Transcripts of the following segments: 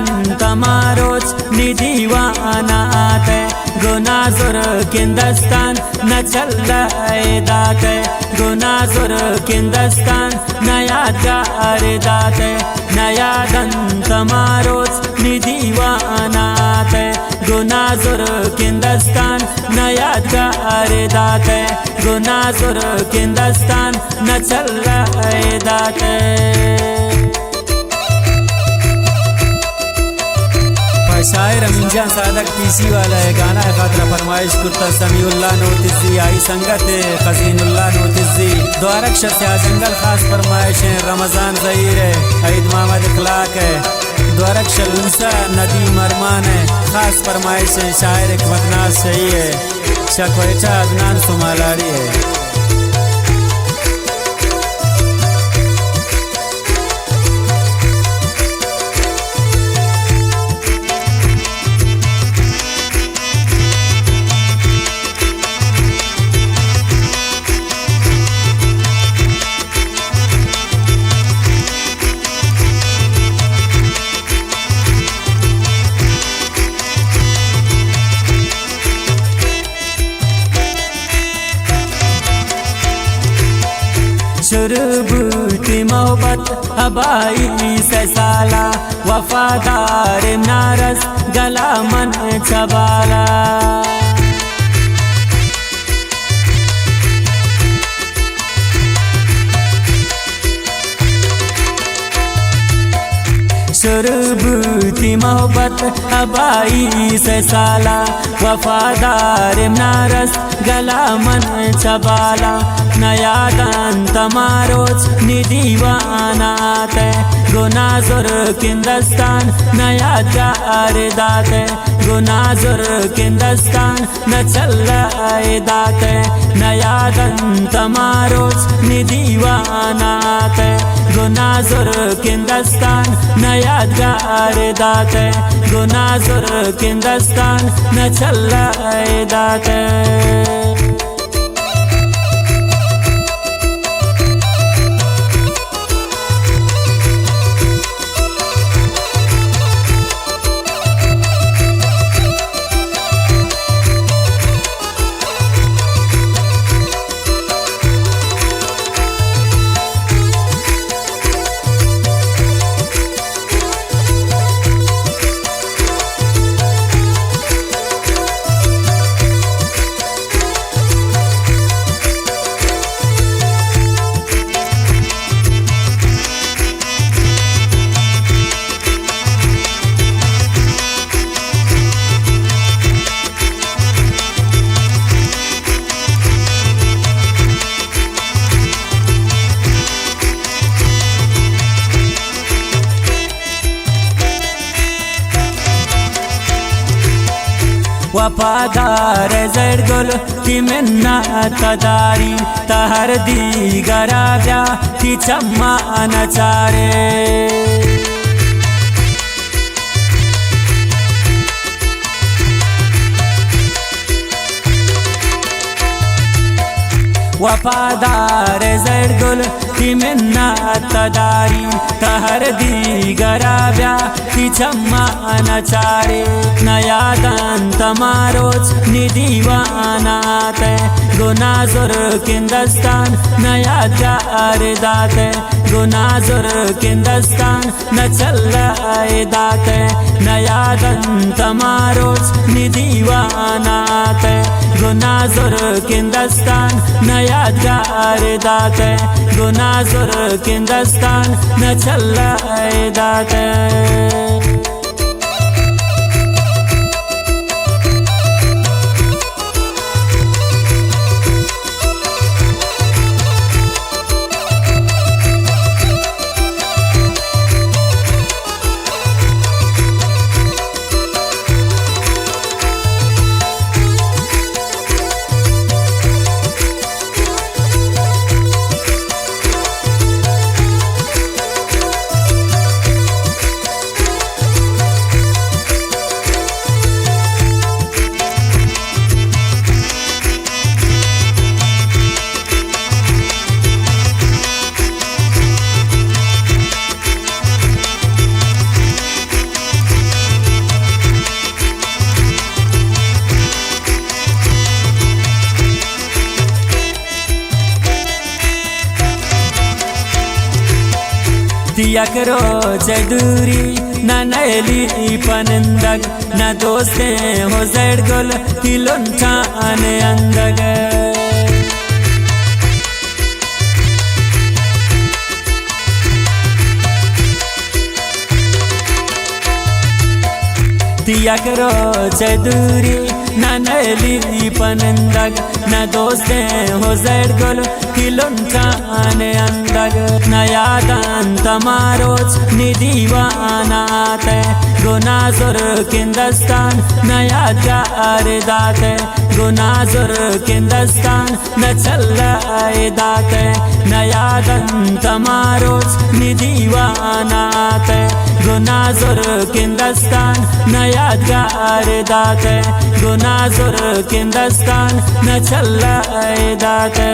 دنت ہما روچ نی دیوان آتئے، گوں نازرکیں دستان نہ چلہ ءَ داتئے، گوں نازرکیں دستان نہ یادگار داتئے، نہ یاد انت ہما روچ نی دیوان آتئے، گوں نازرکیں دستان نہ یادگار داتئے، گوں نازرکیں دستان نہ چلہ ءَ داتئے۔ پہ شاعر امین جان صادق پی سی والا ءِ گانا ءِ خاطر ءَ فرمائش کرتا سمیع اللہ نوتزی، آئی سنگت ءِ خزین اللہ نوتزی، دوارگ شہ سیاہ جنگل، خاص فرمائش ایں رمضان زہیر ءِ، عید محمد اخلاق ءِ، دوارگ شہ لوسا ندیم ارمان ءِ، خاص فرمائش ایں شاعر حکمت ناز شہی ءِ، شہ کوئٹہ عدنان سمالاڑی ءِ۔ شروع بوتی محبت ابائی سے سالا، وفادار نارس گلا من چبالا۔ شروع بوتی محبت ابائی سے سالا، وفادار نارس گلا من چبالا۔ نہ یاد انت ہما روچ نی دیوان آتئے، گوں نازرکیں دستان نہ یادگار داتئے، گوں نازرکیں دستان نہ چلہ ءَ داتئے، نہ یاد انت ہما روچ نی دیوان آتئے، گوں نازرکیں دستان نہ یادگار داتئے، گوں نازرکیں دستان نہ چلہ ءَ داتئے۔ وفادار زڑ گل، تی منت داری، تا ہر دیگرا بیا، تی چماں نہ چارے۔ وفادار زڑ گل، تی منت داری، تا ہر دیگرا بیا، تی چماں نہ چارے۔ نہ یاد انت ہما روچ نی دیوان آتئے، گوں نازرکیں دستان نہ یادگار داتئے، گوں نازرکیں دستان نہ چلہ ءَ داتئے۔ نہ یاد انت ہما روچ نی دیوان آتئے، گوں نازرکیں دستان نہ یادگار داتئے، گوں نازرکیں دستان نہ چلہ ءَ داتئے۔ یک روچ دوری نہ نیلی پہ نندگ، نہ دوستیں ہو زیڑ گل تی لنٹان اندگ۔ تی یک روچ دوری نہ نیلی پہ نندگ، نہ دوستیں ہو زیڑ گل تی لنٹان اندگ۔ نہ یاد انت ہما روچ نی دیوان آتئے، گوں نازرکیں دستان نہ یادگار داتئے، گوں نازرکیں دستان نہ چلہ ء داتئے۔ نہ یاد انت ہما روچ نی دیوان آتئے، گوں نازرکیں دستان نہ یادگار داتئے، گوں نازرکیں دستان نہ چلہ ء داتئے۔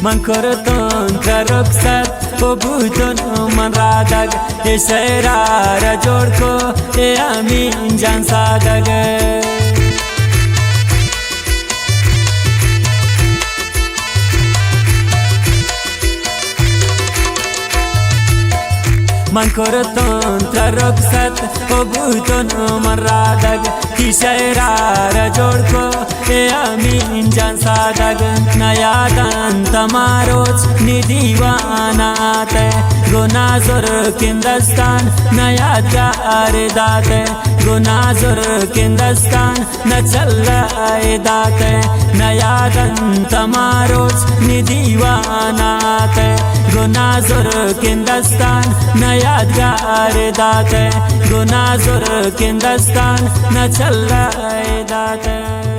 من کرتون ترا رخصت و بوتون من رادگ، اے شعرا را جوڑ کو اے امین جان سادگ۔ من کرتون ترا رخصت و بوتون من رادگ، تی شعرا را جوڑ کو اے امین جان سادگ۔ نہ یاد انت ہما روچ نی دیوان آتئے، گوں نازرکیں دستان نہ یادگار داتئے، گوں نازرکیں دستان نہ چلہ ء داتئے۔ نہ یاد انت ہما روچ نی دیوان آتئے، گوں نازرکیں دستان نہ یادگار داتئے، گوں نازرکیں دستان نہ چلہ ء داتئے۔